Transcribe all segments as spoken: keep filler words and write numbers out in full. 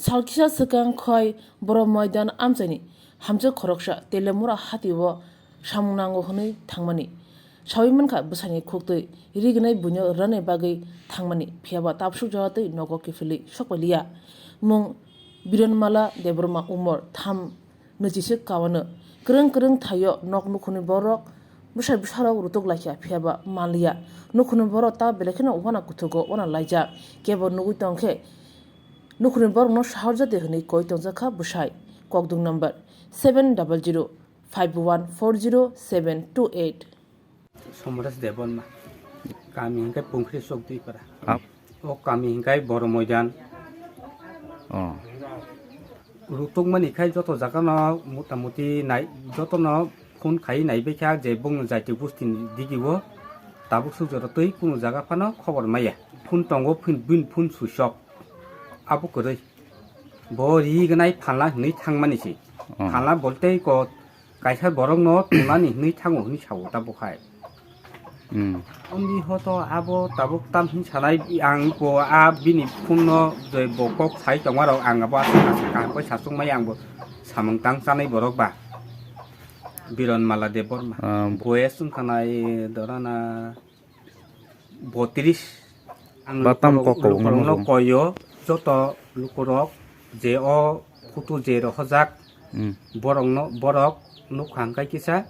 Sal kisa swkang khoi Boro Moidan amchaini hamjwk khoroksa Telemura hatio samung nango hwnwi thangmani. Saui mankha bwsaini khuktwi rignai buino rwnai bagwi thangmani, phiyaba tabsuk jora twi nogo kiphilwi sokpailiya. Mung Biranmala Debbarma, umor tham nwichisi kawano. Kwrwng kwrwng thaio nok nukhungni borok bwsai bwsarok rutuk laikha, phiyaba manliya. Nukhungni borok ta belai kheno wana kuthugo wana laijak. Kebo nugwi tongkhe nukhungni borokno sahorjadi hwnwi koi tongjakha bwsai. Kokdung number seven double zero five one four zero seven two eight. Somores Debbarma. Kami hingke Pungkhri Chok Duipara. Ap. O kami hingke Boro Moidan. Oh. Rutukmani khai joto jagano motamuti nai, jotono phone khai naibaikha je bongni jaiti gustini digio tabuk suk jora twi kunu jaga phano khobor maya. Phone tongo, phin-, bin phone switch off. Abo kwrwi. Bo rignai phalna hwnwi thangmani se. Oh. Phalna bolte ko kaisa borokno tongnani hwnwi thango hwnwi sao ta bo khai. Hmm. Ondi hoto abo tabuk tam hin sanai ang bo a bini phone no je bo kok sai tongma rok ang abo aswk aswk kaham khe sasuk mai ang bo samung tang chanai borok ba. Biranmala Debbarma. Ah, bo- Boyes wngkha nai dorana botris. Ang Batam lukurok, kok kok lukurokno wngma koyo, joto lukurok je o photo je rohorjak, Hmm. borokno, borok nukha hwnkhe kisa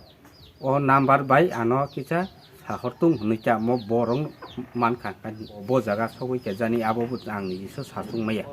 o number bai ano kisa sahortung hwnwi kha mo borok mankha, bo jaga sogwi kha jani abo bo ang niji so sasung maya.